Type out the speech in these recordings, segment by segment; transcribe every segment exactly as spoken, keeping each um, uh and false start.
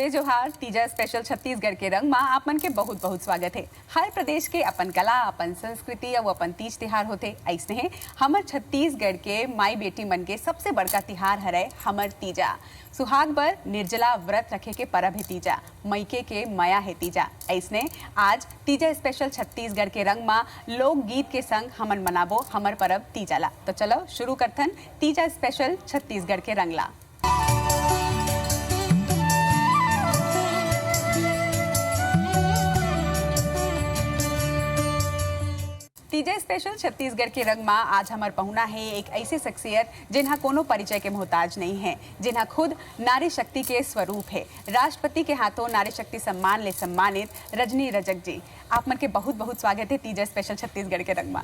जय जोहार। तीजा स्पेशल छत्तीसगढ़ के रंग मा आप मन के बहुत बहुत स्वागत हे। हर प्रदेश के अपन कला, अपन संस्कृति अउ अपन तीज तिहार होथे। अइसने हे हमर छत्तीसगढ़ के माई बेटी मन के सबसे बड़का तिहार हरय हमर तीजा। सुहाग बर निर्जला व्रत रखे के परब हे तीजा, मइके के मया हे तीजा। अइसने आज तीजा स्पेशल छत्तीसगढ़ के रंग मा लोकगीत के संग हमन मनाबो हमर परब तीजा ला। तो चलो शुरू करथन तीजा स्पेशल छत्तीसगढ़ के रंग ला। तीजा स्पेशल छत्तीसगढ़ के रंग मा आज हमर पहुना हे एक ऐसे शख्सियत, जिनहा कोनो परिचय के मोहताज नहीं है, जिनहा खुद नारी शक्ति के स्वरूप है। राष्ट्रपति के हाथों नारी शक्ति सम्मान ले सम्मानित रजनी रजक जी, आप मन के बहुत बहुत स्वागत है तीजा स्पेशल छत्तीसगढ़ के रंग मा।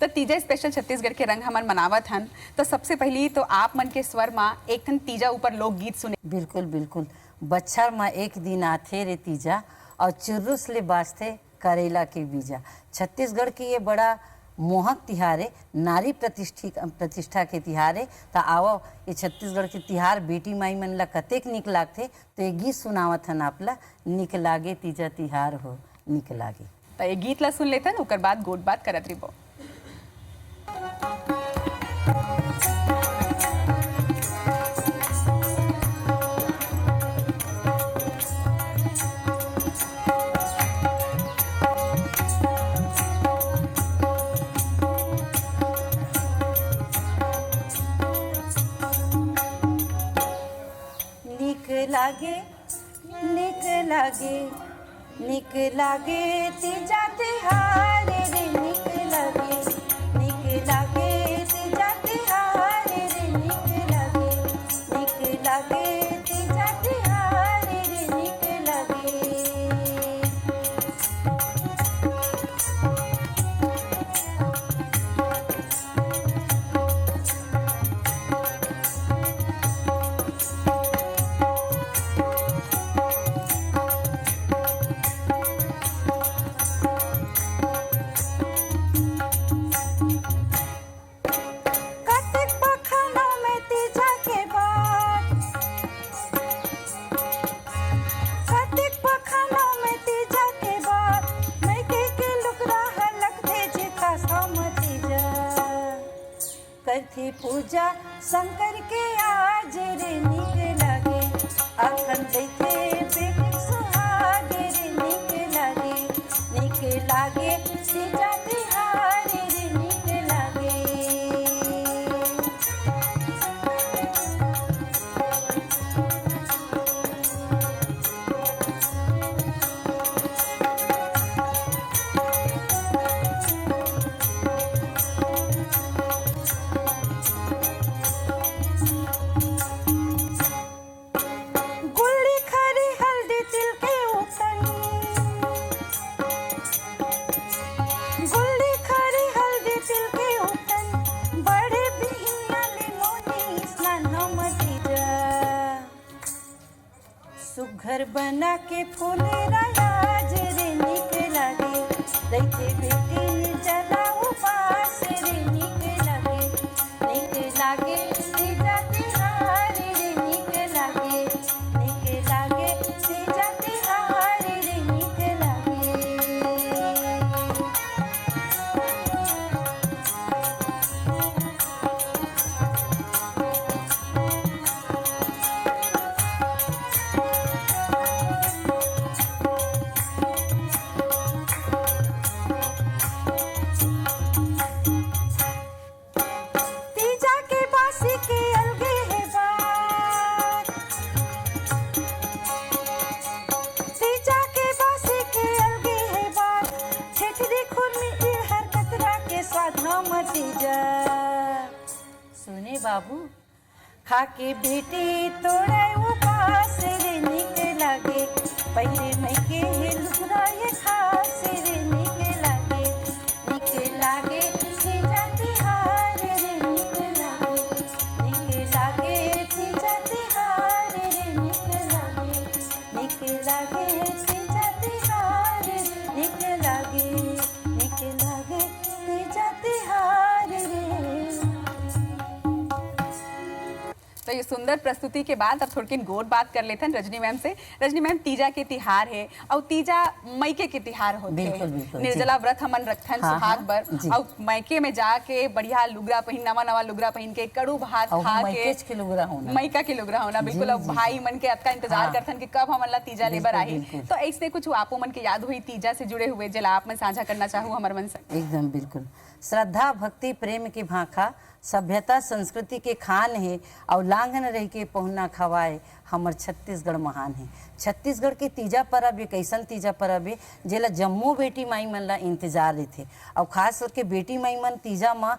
तो तीजा स्पेशल छत्तीसगढ़ के रंग हमन मनावत हन, तो सबसे पहली तो आप मन के स्वर मा एक ठन तीजा ऊपर लोकगीत सुने। बिल्कुल, बिल्कुल। बछर म एक दिन आथे रे तीजा, अउ चुर्रुस ले बाजथे करेला के बीजा। छत्तीसगढ़ के ये बड़ा मोहक तिहार हे, नारी प्रतिष्ठित, प्रतिष्ठा के तिहार हे। त आवव, ये छत्तीसगढ़ के तिहार बेटी माई मन ला कतेक निक लागथे, तो ये गीत सुनावत हन आप ला, निक लागे तीजा तिहार हो, निक लागे। त ये गीत ला सुन लेथन, ओकर बाद गोठ बात करत रहिबो। निक लागे, निक लागे, निक लागे तीजा तिहार रे, निक लागे, निक लागे तीजा तिहार रे, निक लागे, निक लागे तीजा तिहार रे, निक लागे। कतेक पखना में तीजा के बाद, कतेक पखना में तीजा के बाद, मइके के लुगरा ह लगथे जेठा साम तीजा। करथे पूजा शंकर के आज रे, निक लागे अखन जइथे बेटी सुहाग रे, निक लागे, निक लागे तीजा तिहार रे, निक लागे। गुल्ली खरी हल्दी तिल के उठन, गुल्ली खरी हल्दी तिल के उठन, बड़े बिहिनिया ले मोनी स्नान हम तीजा। सुघर बना के फूले राज रे निक लागे, रहिथे बेटी निर्जला उपास रे निक लागे। निक लागे तीजा तिहार रे निक लागे, निक लागे तीजा तिहार रे निक लागे। तीजा के बासी के अलगे हे बात, तीजा के बासी के अलगे हे बात, ठेठरी खुरमी इहर कतरा के स्वाद हम तीजा। सुने बाबू, खाके बेटी तोड़े उपास रे निक लागे, पहिरे मइके हे लुगरा ये खास रे निक लागे, निक लागे तीजा तिहार रे निक लागे, निक लागे तीजा तिहार रे निक लागे, निक लागे तीजा तिहार रे निक लागे, निक लागे तीजा तिहार रे। त तो ये सुंदर प्रस्तुति के बाद अब थोड़किन गोठ बात कर लेथन रजनी मैम से। रजनी मैम, तीजा के तिहार हे, अउ तीजा मइके के तिहार होथे। बिल्कुल, बिल्कुल, जी। निर्जला व्रत हमन रखथन हाँ, सुहाग हाँ, बर, जी। अउ मइके में जाके बढ़िया लुगरा पहिन, नवा नवा लुगरा पहिन के, कड़ू भात अउ खा के, मइकेच के लुगरा होना। मइका के लुगरा होना, जी, बिल्कुल। अब जी, भाई जी। मन के अतका इंतजार हाँ। करथन कि कब हमन ला तीजा ले बर बिल्कुल, आही। बिल्कुल। तो ऐसने कुछ आपो मन के याद होही तीजा से जुड़े हुए, जेला आप मन साझा करना चाहू हमर मन से? एकदम बिल्कुल। श्रद्धा, भक्ति, प्रेम के भाखा, सभ्यता, संस्कृति के खान हे, अउ लांघन रहिके पहुना खवाए, हमर छत्तीसगढ़ महान हे। छत्तीसगढ़ के तीजा परब एक अइसन तीजा परब हे, जेला जम्मो बेटी माई मन ला इंतजार रहिथे, अउ खास करके बेटी माई मन तीजा म,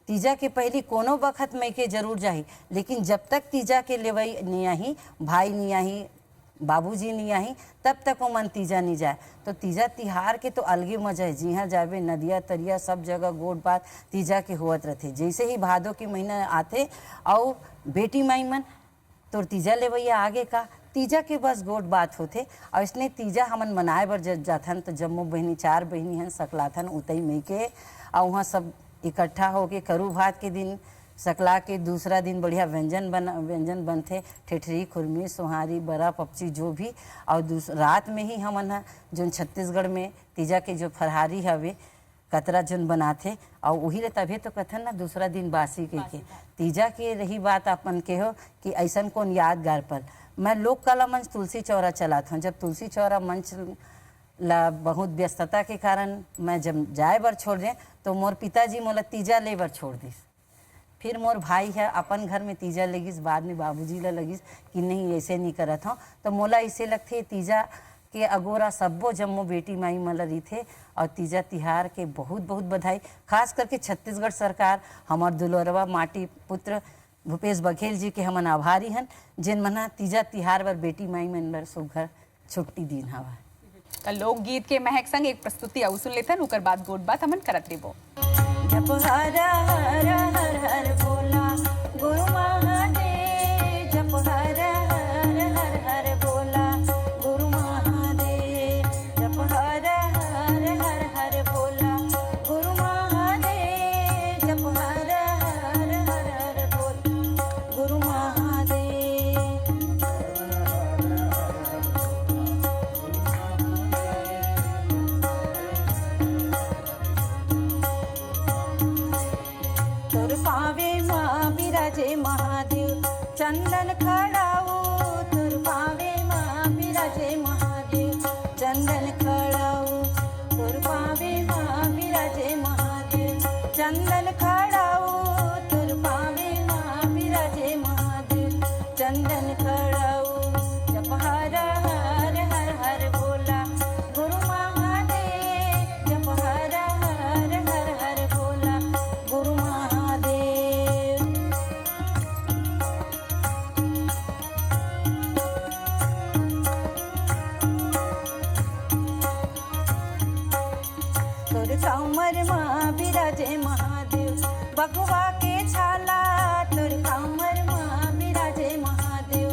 तीजा के पहिली कोनो बखत मइके जरूर जाही, लेकिन जब तक तीजा के लेवई नइ आही, भाई नइ आही, बाबूजी नइ आही, तब तक ओमन तीजा नइ जाय। तो तीजा तिहार के तो अलगे मजा हे, जिहाँ जाबे नदिया तरिया सब जगह गोठ बात तीजा के होवत रथे। जइसे ही भादो के महीना आथे अउ बेटी माई मन तोर तीजा लेवइया आगे का, तीजा के बस गोठ बात होथे। अउ अइसने तीजा हमन मनाए बर जब जाथन तो जम्मो बहिनी, चार बहिनी हन, सकलाथन उतई मइके, अउ उहाँ सब इकट्ठा होके करू भात के दिन सकला के दूसरा दिन बढ़िया व्यंजन बन, व्यंजन बनथे, ठेठरी, खुरमी, सोहारी, बरा, पपची, जो भी। अउ दूस-, रात में ही हमन ह जोन छत्तीसगढ़ में तीजा के जो फरहारी हवे, कतरा जोन बनाथे, अउ उही ले तभे तो कथन ना दूसरा दिन बासी कहिके। बासी भात। तीजा के रही बात अपन के हो कि अइसन कोन यादगार पल। मैं लोक कला मंच तुलसी चौरा चलात हूँ। जब तुलसी चौरा मंच ला बहुत व्यस्तता के कारण मैं जब जाए बर छोड़ दें, तो मोर पिताजी मोला तीजा ले बर छोड़ दिस। फिर मोर भाई ह अपन घर में तीजा लेगिस, बाद में बाबूजी ला लगिस कि नहीं, ऐसे नहीं करत हव। तो मोला ऐसे लगथे, तीजा के अगोरा सब्बो जम्मो बेटी माई मन ला रहिथे। और तीजा तिहार के बहुत बहुत बधाई। खास करके छत्तीसगढ़ सरकार, हमर दुलरवा माटी पुत्र भूपेश बघेल जी के हमन आभारी हन, जेन मन ह तीजा तिहार बर बेटी माई मन बर सुघर छुट्टी दीन हवय। त लोकगीत के महक संग एक प्रस्तुति अउ सुन लेथन, ओकर बाद गोठ बात हमन करत रेबो। जप हर हर हर हर बोला गुरु महादेव, जप हर हर हर हर बोला गुरु महादेव, जप हर हर हर हर बोला गुरु महादेव, जप हर हर हर हर बोला गुरु महादेव। तोर पावे मा बिराजे महादेव, चंदन खड़ाऊ। तोर पावे मा बिराजे महादेव, चंदन खड़ाऊ। तोर पावे मा बिराजे महादेव, चंदन खड़ाऊ। तोर पावे मा बिराजे महादेव, चंदन खड़ाऊ। जप हर हर हर हर बोला गुरु महादेव, जप हर हर हर हर बोला गुरु महादेव। तोर कमर मा बिराजे महादेव, बघवा के छाला। तोर कमर मा बिराजे महादेव,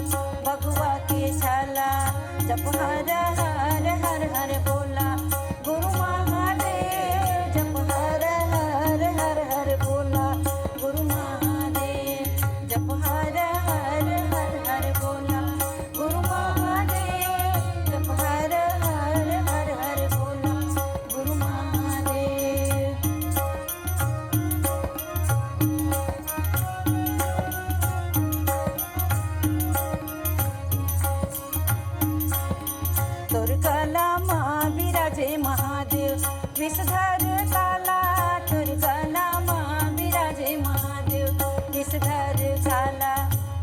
बघवा के छाला। जप हर हर हर हर बोला गुरु महादेव, जप हर हर हर हर बोला गुरु महादेव, जप हर हर हर हर बोला गुरु महादेव, जप हर हर हर हर बोला गुरु महादेव। तोर गला मा बिराजे महादेव, विषधर काला। तोर गला मा बिराजे महादेव, विषधर काला।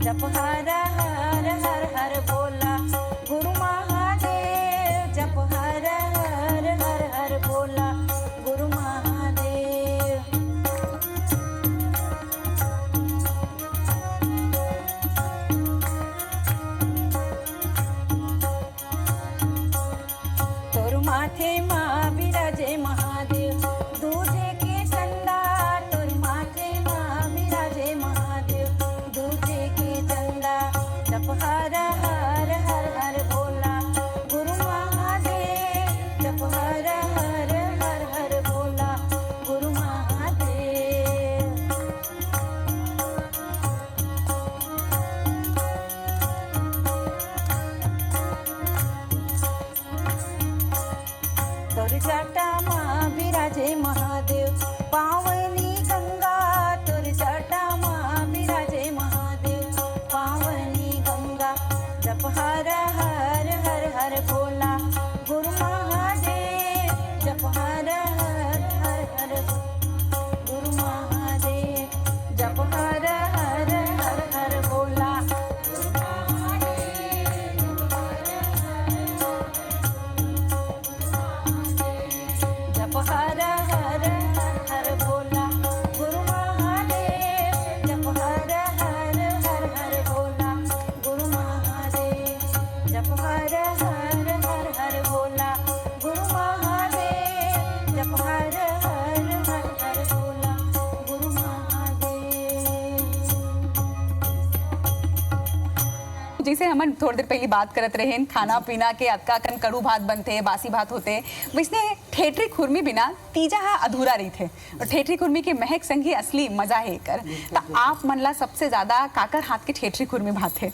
जप हर हर हर हर बोला गुरु महादेव, जप हर हर हर हर बोला गुरु महादेव। तोर माथे मा बिराजे महादेव, मा बिराजे महादेव, पावनी गंगा तोर जटा मा बिराजे महादेव, पावनी गंगा। जप हर हर हर हर भोला गुरु महादेव, जप हर हर हर हर गुरु महादेव, जप हर हर हर हर भोला गुरु महादेव, जप हर हर हर जप हर हर हर हर भोला गुरु महादेव, जप हर हर हर हर भोला गुरु महादेव, जप हर हर हर हर भोला गुरु महादेव, जप हर हर हर हर भोला गुरु महादेव। जैसे हमन थोड़ी देर पहली बात करत रहेन, खाना पीना के अतका कन कड़ू भात बनथे, बासी भात होथे, वैसने ठेठरी खुरमी बिना तीजा हा अधूरा रहिथे। और ठेठरी खुरमी के महक संग ही असली मजा हे एकर। त आप मन ला सबसे ज्यादा काकर हाथ के ठेठरी खुरमी भाथे?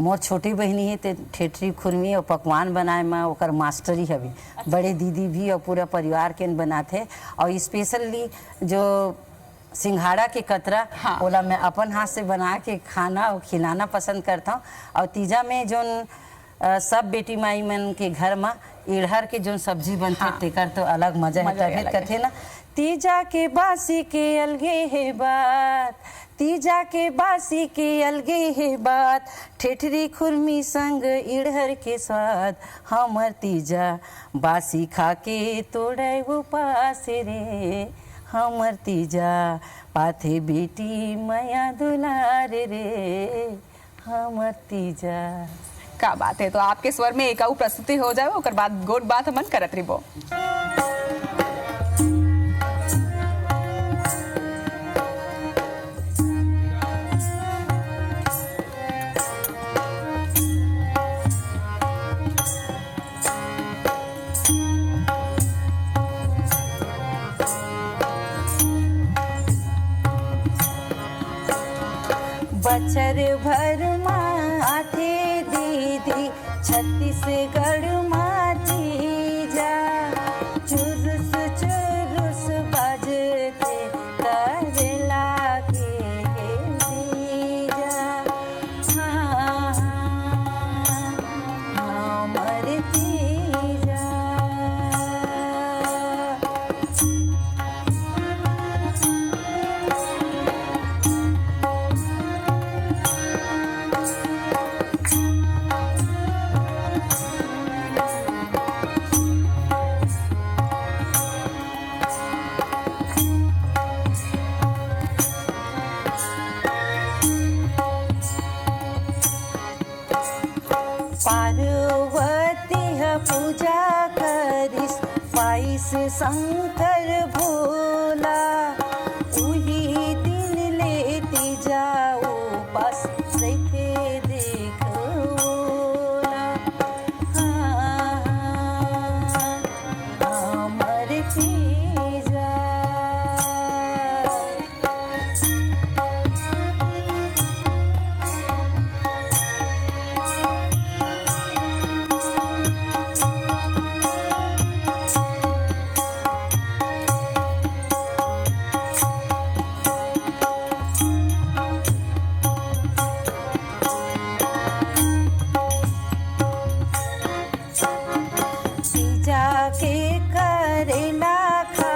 मोर छोटी बहिनी हे, ते ठेठरी खुरमी और पकवान बनाए म ओकर मास्टरी हवे। बड़े दीदी भी और पूरा परिवार के बनाथे। और स्पेशली जो सिंघाड़ा के कतरा, हाँ। ओला मैं अपन हाथ से बना के खाना और खिलाना पसंद करता हूँ। और तीजा में जोन, अ, सब बेटी माई मन के घर म इड़हर के जोन सब्जी बनथे, हाँ। तेकर तो अलग मजा हे। मजा ही तभे अलग हे। कथे ना, तीजा के बासी के अलगे हे बात, तीजा के बासी के अलगे हे बात, ठेठरी खुरमी संग इड़हर के स्वाद, हमर तीजा बासी खा के तोड़े उपास रे, हमर तीजा पाथे बेटी मया दुलार रे, हमर तीजा। का बात है, तो आपके स्वर में एक आऊ प्रस्तुति हो जाए, ओकर बाद गोठ बात हमन करत रहिबो। बछर भर मा आथे दीदी छत्तीसगढ़ मा तीजा, चुरुस चुरुस बाजथे करेला के हे तीजा। हाँ, हमर तीजा। पार्वती ह पूजा करिस, पाइस शंकर भोला। उही दिन ले तीजा उपास रहिथे देख ओला। हाँ, हमर तीजा। तीजा के करेला खा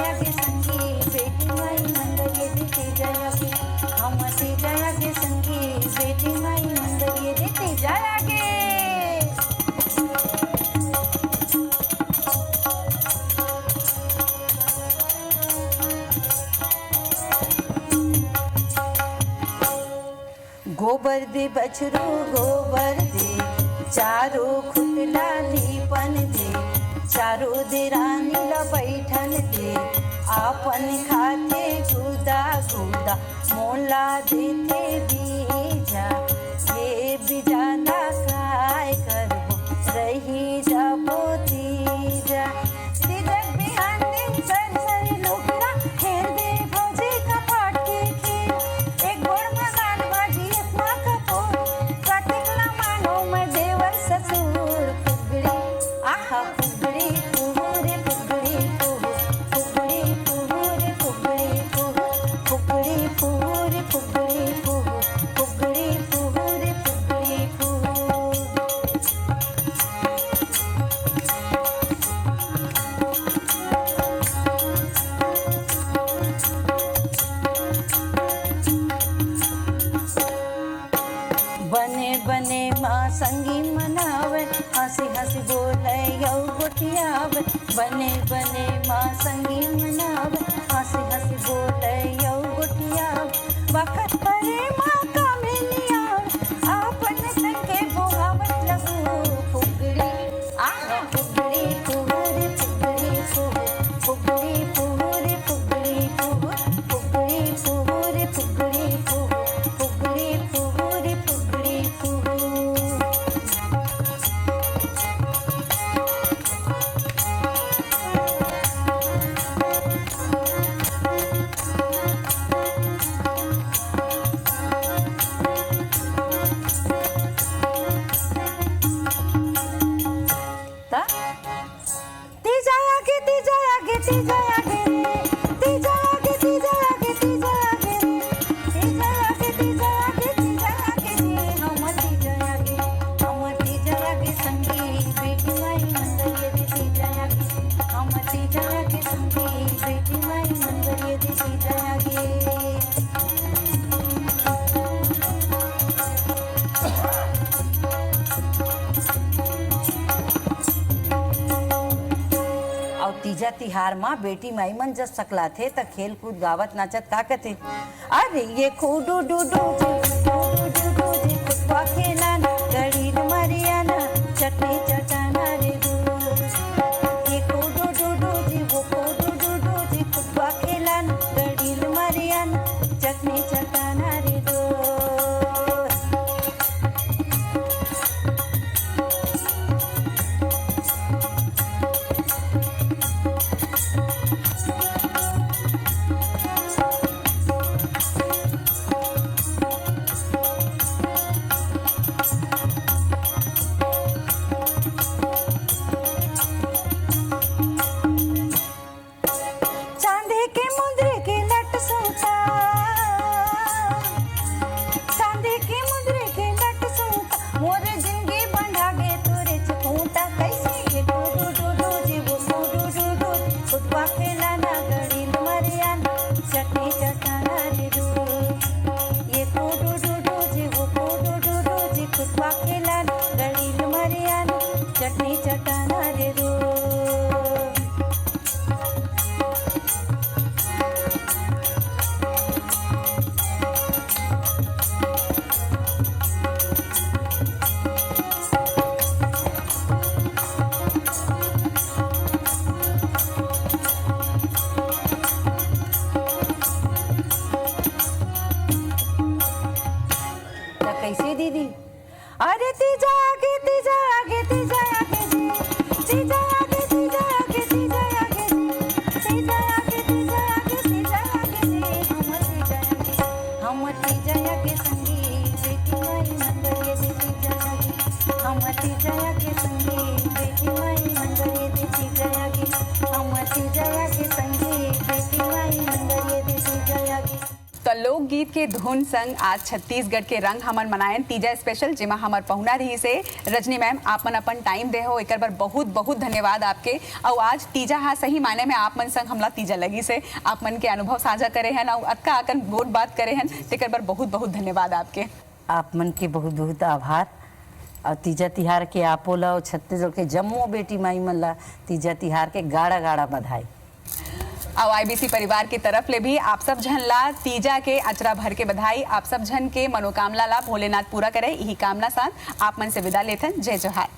आगे संगी बेटी माई मंदरिये दे तीजा आगे, हम तीजा आगे संगी बेटी माई मंदरिये दे तीजा आगे। गोबर दे बछरू गोबर दे, चारों खुटला लीपन दे, चारों दे रानी ला बैठन दे, आपन खाथे गुदा गुदा, मोला देथे बीजा, ये बीजा ला काय करबो, रही जाबो तीजा। तीजा बिहान दिन सर सर लुगरा, खेल दे भौजी का पाट के खेल। एक गोड़ में दाल भाजी, एक माँ का पोर। कतिक ला मानो मैं देवर ससुर। फुगड़ी, आहा, फुगड़ी, फुगड़ी, फुगड़ी, फुगड़ी, फुगड़ी, फुगड़ी, फुगड़ी, फुगड़ी, फुगड़ी, फुगड़ी, फुगड़ी, फुगड़ी, फुगड़ी, फुगड़ी। बने बने माँ संगी मनावे, हंसी हंसी बोले यौ गोठियावे। बने बने माँ संगी मनावे, हंसी हंसी बोले यौ गोठियावे। बखत परे माँ का मिलिया, आपन संग के बोहावत लहू। फुगड़ी, आहा, फुगड़ी, फुगड़ी, फुगड़ी, फुगड़ी, फुगड़ी, फुगड़ी, फुगड़ी, फुगड़ी, फुगड़ी, फुगड़ी, फुगड़ी, फुगड़ी, फुगड़ी, फुगड़ी। त तीजा आगे, तीजा आगे, तीजा आगे रे। तीजा आगे, तीजा आगे, तीजा आगे रे। तीजा आगे, तीजा आगे, तीजा आगे रे। हम तीजा आगे, हम तीजा आगे संगी बेटी माई मंदरिये दे तीजा आगे। हम तीजा आगे संगी बेटी माई मंदरिये दे तीजा आगे। अउ तीजा तिहार म बेटी माई मन जब सकलाथे, त खेल कूद, गावत, नाचत का कथे? अरे ये खूडू डू डू जी, खूडू डू डू जी, फुटबॉल खेलाना, गड़ी डुमरियाना, चटनी चटाना रे दू। ये खूडू डू डू जी, वो खूडू डू डू जी, फुटबॉल खेलाना, गड़ी डुमरियाना, चटनी चटाना रे दू। चांदी के मुंदरी के लट सूता, चांदी के मुंदरी के लट सूता, मोर जिंदगी बंधा गे तोरे चपूता। कैसे ये डू डू डू डू जी, वो डू डू डू डू, फुटबॉल खेलाना, गड़ी डुमरियाना, चटनी चटाना रे दू। ये डू डू डू डू जी, वो डू डू डू डू जी, फुटबॉल खेलाना, गड़ी डुमरियाना, चटनी चटाना रे दू। गीत के धुन संग आज छत्तीसगढ़ के रंग हमन मनायन तीजा स्पेशल, जेमा हमर पहुना रहिस हे रजनी मैम। आप मन अपन टाइम दे हो, एकर बर बहुत बहुत धन्यवाद आपके। अउ आज तीजा हा सही माने में आप मन संग हमला तीजा लगिस हे। आप मन के अनुभव साझा करे हन अउ अतका अकन गोठ बात करे हन, तेकर बर बहुत बहुत धन्यवाद आपके। आप मन के बहुत बहुत आभार। और तीजा तिहार के आपो ला और छत्तीसगढ़ के जम्मो बेटी माई मन ला तीजा तिहार के गाड़ा गाड़ा बधाई। अउ आईबीसी परिवार के तरफ ले भी आप सब झन ला तीजा के अचरा भर के बधाई। आप सब झन के मनोकामना ला भोलेनाथ पूरा करे, यही कामना साथ आप मन से विदा लेथन। जय जोहार।